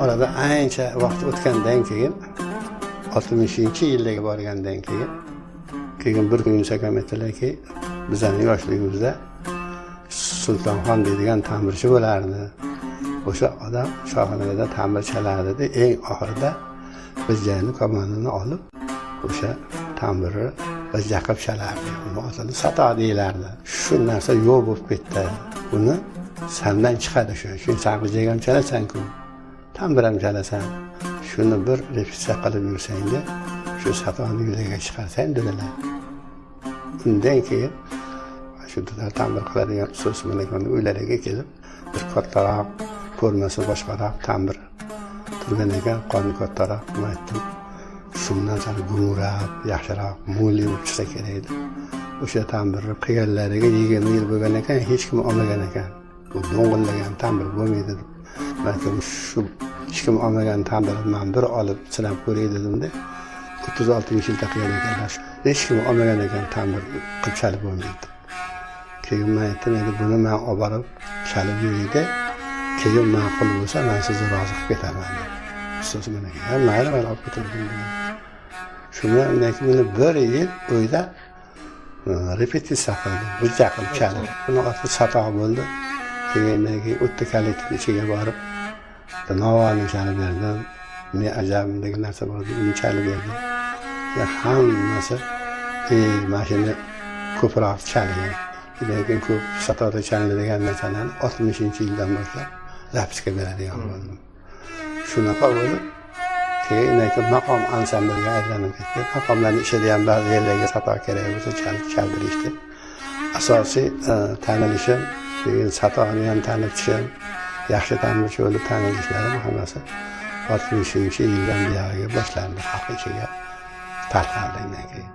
Orada ancha vaqt o'tgandan keyin 60-yilga borgandan keyin bir kun Yunus akam aytdilarki, bizning yoshligimizda Sultonxon deydigan ta'mirchi bo'lardi. O'sha odam shoxonada ta'mir chalardi. Eng oxirida g'ijjani kamonini olib o'sha ta'mirni g'ijja qilib chalardi. Uni otini Sato deyilardi. Shu narsa yo'q bo'lib ketdi. Uni sandan chiqadi shu. Chunki san g'ijjak ham chalasan-ku, ta'mir ham chalasan. Shuni bir repetitsiya qilib yursang, shu Satoni yuzaga chiqarsang dedilar. Undan keyin shu ta'mir qiladigan ustoz uylariga kelib bir kattaroq ko'rmasi boshqaroq ta'mir turgan ekan, qoni kattaroq. Men aytdim, shundan sal gumurab, yaxshiroq, mungli bo'lib chiqsa kerak edi. O'sha ta'mirni qilganlariga 20 yil bo'lgan ekan, hech kim olmagan ekan. Bu do'ng'illagan ta'mir bo'lmaydi deb. Men aytdim, shu hech kim olmagan ta'mirni men bir olib sinab ko'ray dedimda, 36-yilda qilgan ekanlar. Hech kim olmagan ekan, ta'mir qilib chalib bo'lmaydi. Keyin men aytdim, endi buni men olib borib chalib yurayda, keyin ma'qul bo'lsa men sizni rozi qilib ketaman deb. Ustoz menga, mayli, mayli olib ketaman degan. Shundan keyin buni bir yil uyda repetitsiya qildim, g'ijja qilib chalib. Buni oti Sato bo'ldi. Keyin o'tta kollektiv ichiga borib navoni chalib berdim. Ne ajab degan narsa bor edi, uni chalib berdim. Hammasi mana shuni ko'proq chalgan. Lekin ko'p Satoda chalinadigan narsalarni 60-yildan boshlab zapiska beradigan bo'ldim. Shunaqa bo'lib, keyin maqom ansambliga aylanib ketdi. Maqomlarni ichida ham ba'zi yerlarga Sato kerak bo'lsa chaldirishdi. Asosiy tanilishim, keyin Satoni ham tanitishim, yaxshi ta'mirchi bo'lib tanilishlarim hammasi 60-yildan buyog'iga boshlandi, xalq ichiga tarqaldi undan keyin.